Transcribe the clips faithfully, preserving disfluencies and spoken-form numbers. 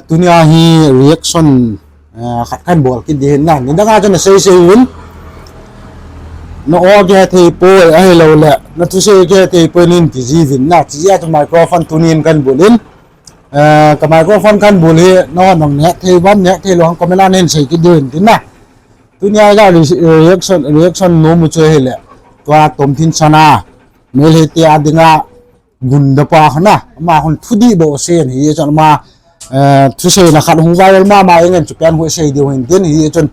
Tunia hi reaction, eh, khat kan bol kit ding hin na. Nidang a chun na sei sei un. Na aw kihethei poi, ahilouleh na thusei kihethei poi nin ti jiuvin na. Ti jeh a chu microphone tunin kan bul in. Eh, ka microphone kan bul hi, nangho nahethei uvam, nehethei lou ham comment a nahin sei kit diu hin tin na. Tunia ka re-, reaction, reaction nom u chu ahile, tua Tomthingsana, Meitei te a dinga gunda pa khat na, ama khun thudih bou asei in, hijeh chun ama, eh, thuseina khat hung viral mama jeng in, chupen khu sei diu hin tin, hijeh chun,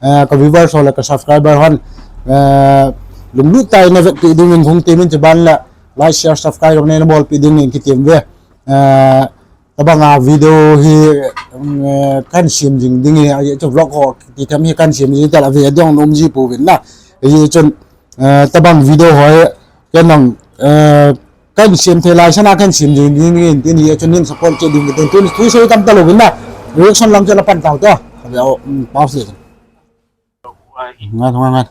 eh, ka viewers ho le ka subscriber hon, eh, lunglut tah in na vetpeh dingin hung temin, chuban le like, share, subscribe jong neina bolpeh dingin kitem uve. Eh, tabang a video hi, eh, kan sem jing ding hi, ajeh chu vlog ho ti tham hi kan sem jing tel a ve ding nom ji pouvin na. Ajeh chun, eh, tabang video ho hi, ken nang, eh, kan sem thei lai sana kan sem jing ding hi, tin hi chun nin support kit ding tin, tun tui sei tam talou vin na. Reaction lang chu la pan tau to. Ave o, mm, pause le. Ngai, ngai, ngai.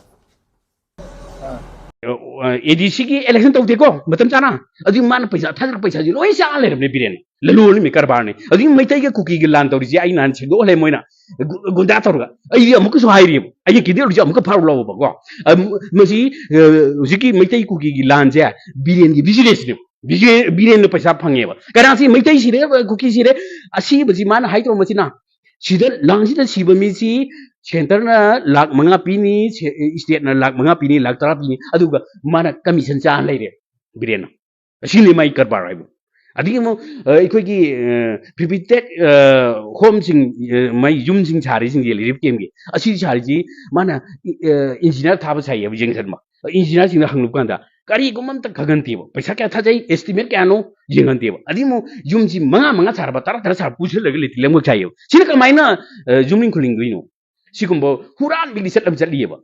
ADC ki election tou te ko, matam chana. Ajing mana paisa, thajak paisa ji, loi sa le ne Biren. Lalu ni mi karbar ni. Ajing Meitei ki Kuki ki lan tou ji, ai nan chi do le moina. Gu-, gunda tou ga. Ai ya muku so hai ri. Ai ki dir ji muku par lo ba ko. Am, masi, eh, jiki Meitei Kuki ki lan je, Biren ki business ni. Biren, Biren ni paisa phang ye ba. Kana si Meitei si re, Kuki si re, asi ba ji mana hai tou masi na. Sida, lang sida siba mi si, center na lakh manga pini, se-, eh, state na lakh manga pini, lakh tara pini, aduga mana commission cha leire, Biren na. Asini mai karbar haibo. Ading mo, eh, ikoi ki, eh, prepaid, eh, home sing, eh, mai yum sing chari sing ye lirip kem ki. Asi chari ji, mana, eh, engineer thaba sai ye, jeng san ma. Engineer sing na hanglup kanda. Kari ko mam tak kagan tiba. Paisa kya tha jai, estimate kya no, jeng kan tiba. Ading mo, yum si manga, manga char ba, tara, tara char puchil lagi liti lem ko chai yo. Sina ka mai na, eh, yum ling kuling gui no. Sikumbo, huran bili set lam set liye ba.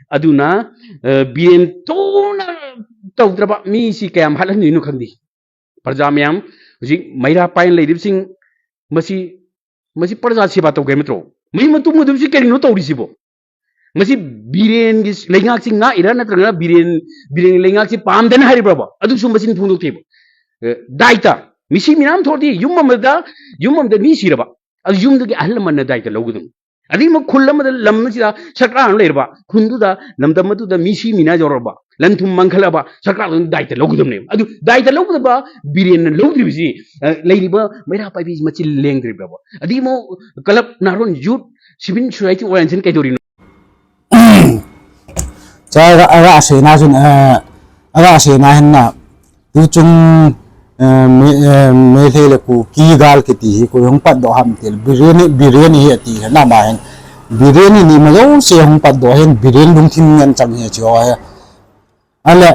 Aduna, eh, Biren tona tau traba mi si kayam halan ni no khandi. Parja mayam, jing Meira pain lei dip sing, masi, masi parja si ba tau kay metro. Mai matu matu si kay no tau di si bo. Masi Biren gi leingak si nga ira na tranga Biren, Biren leingak si pam den hari bra ba. Adu sum masi phung duk te bo. Eh, daita, misi minam thor di, yum mam da, yum mam da mi si ra ba. Adu yum da gi ahal man na daita lou gudun. Ading mo khul lam da lam na sida sakra le ba. Khun du da lam da matu da misi mina jor ba. Lan thum mangkhala ba. Sakra dun daita lou gudum ne. Adu daita lou ba Biren na lou dri bisi. Eh, lei ri ba Meira pai bi ma chil leng dri ba. Ading mo kalap naron youth civil society orientation kai dori no. Cha aga, aga se na jun, eh, aga se na hin na. Tuchung, eh, me, eh, Meitei le Kuki gal kiti hi koi hung patdoh ham til. Biren, Biren hi ati hi na ma hin. Biren ni ma jouse hung patdoh hin Biren lungthim ngen chang hi chi ho hi. Ale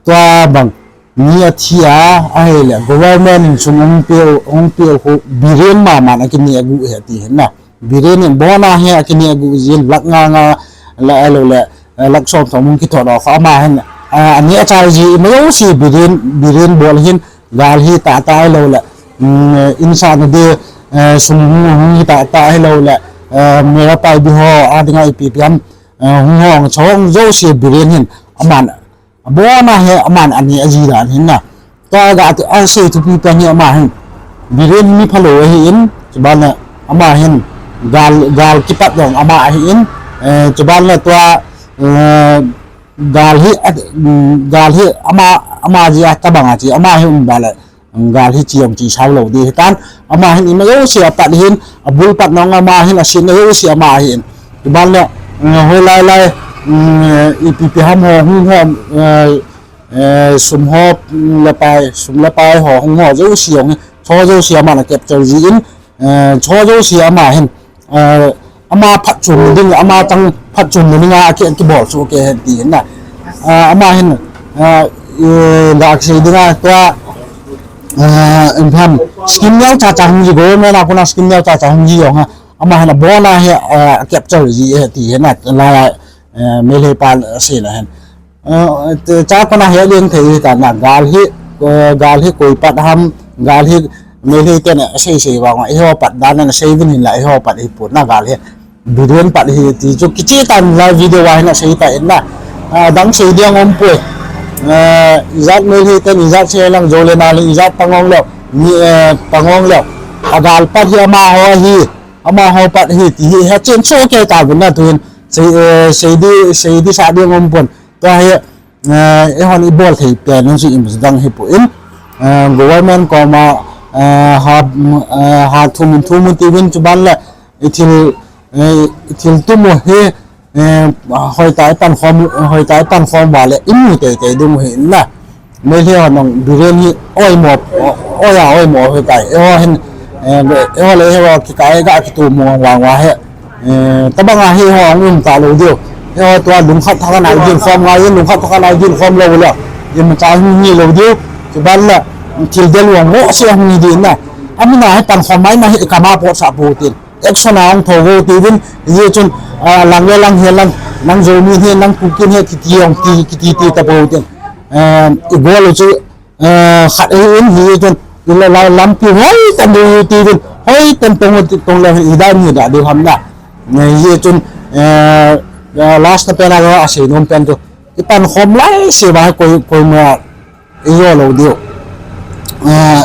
tua bang mi athi a, ahile government in sum hung pe, hung pe khu Biren mama na kini agu hi ati hi na. Biren in bona hi akini agu jin lakh nga nga la alo le, eh, lakh som thom hung kithot off ama hin, eh, ani achai ji ma jouse Biren, Biren bol hin gal hi tata alo le, mm, insa na de, eh, sum hung, hung hi tata alo le, eh, Meira pai bi ho adinga ipi pi ham, eh, hung hong chong jouse Biren hin aman Abona hi aman ani aji dan hin na. Tua ga tu asei thupi pen hi ama hin. Biren mi phalou ahi in, chuban le ama hin gal, gal kipat dong ama ahi in, eh, chuban le tua, eh, gal hi, eh, gal hi ama, ama ji a tabang a chi ama hi um ba le. Gal hi chi jong chi sao lou di hitan, ama hin ima jouse apat hin, abul pat nong ama hin, asin jouse ama hin. Chuban le, mm, hoi lai lai, mm, ipi pi ham ho, hung ho, eh, eh, sum ho, mm, le pai, sum le pai ho, hung ho jouse jong, cho jouse ama na capture ji in, eh, cho jouse ama hin, eh, ama phatchomna ding, ama tang phatchomna dinga aki, akibol chu ke hen ti hin na. Ah, ama hin, ah, eh, dak sei dinga tua, ah, in tham scheme neo cha cha hung ji government a kona scheme neo cha cha hung ji jong ha. Ama hin abona hi, ah, capture ji he ti hin na la, eh, Meitei pa sei na hin. Eh, te cha kona hi leng thei ta na gal hi, eh, gal hi koi pat ham, gal hi Meitei ten asei sei vang, eiho pat dan na sei vin hin la, eiho pat hi pon na gal hi. Biren pat hi ti chu kichi tan la video a hin asei ta in na. Ah, dang sei diang um poi. Eh, ijat Meitei ten ijat sei lang jo le na le ijat pangong le. Ni, eh, pangong le. Agal pat hi amaho hi, amaho pat hi ti hi, hi chen chu kei ta gun na tuin, sei, eh, sei di, sei di sa di ngom pon. Tua hi, eh, eihon ibol thei pen in chu imu dang hi pu in, eh, government koma, eh, ha, eh, ha thumun thumun ti vin chu ban le, i thil, eh, i thil tumu hi, eh, hoitah i pankhom, hoitah i pankhom uva le, imu teitei ding u hi in na. Meitei ho nong Biren hi oimo, oi a oimo hoitah. Eiho hin, eh, eiho le eiho kikai ga kitu mo vang uva hi. Eh, tabang a hi ho ang um ta lou diu. Eiho tua lungkhat thak a nai din khom ngai, lungkhat thak a nai din khom lou le. Imacha hung hi lou diu. Chuban le, thil del uang mo se hung hi din na. Amin a hi pankhom mai ma hi kama pot sa pu tin. Action a hung tho vo ti vin, hijeh chun, ah, lang le lang hi lang, nang Zomi hi, nang Kuki hi, kiti hung ti, kiti ti ta vo tin. Eh, i gol u chu, eh, khat ahi in, hijeh chun, i la, la, lampi hoi tan diu ti vin, hoi tan tong u ti, tong le hi dan hi da diu ham na. Eh, hijeh chun, eh, eh, last na pen a ga a sei nom pen chu, i pankhom lai se ba koi, koi ma i jo lou diu. Eh,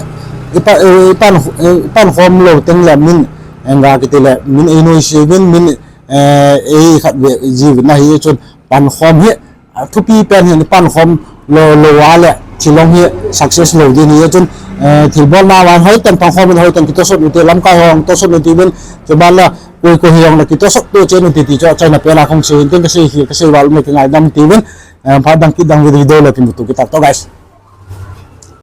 i pa, eh, i pan, eh, i pankhom lou teng le min, eh, nga kiti le, min ei noi si vin, min, eh, ei khat ve ji vin na hijeh chun pankhom hi, ah, thupi pen hi pankhom lou, lou a le, thil hung hi success lou din hijeh chun, eh, thil bol na van hoi tan pankhom in hoi tan kitosot u ti lamkai hung tosot u ti vin, chuban le, koi koi hi hung le kitosot tu chen u ti ti chu, achaina pen a kong sei in tin ka sei hi, ka sei val me ka ngaidam ti vin, eh, phat dang kit dang video le kimuto kit ta to guys.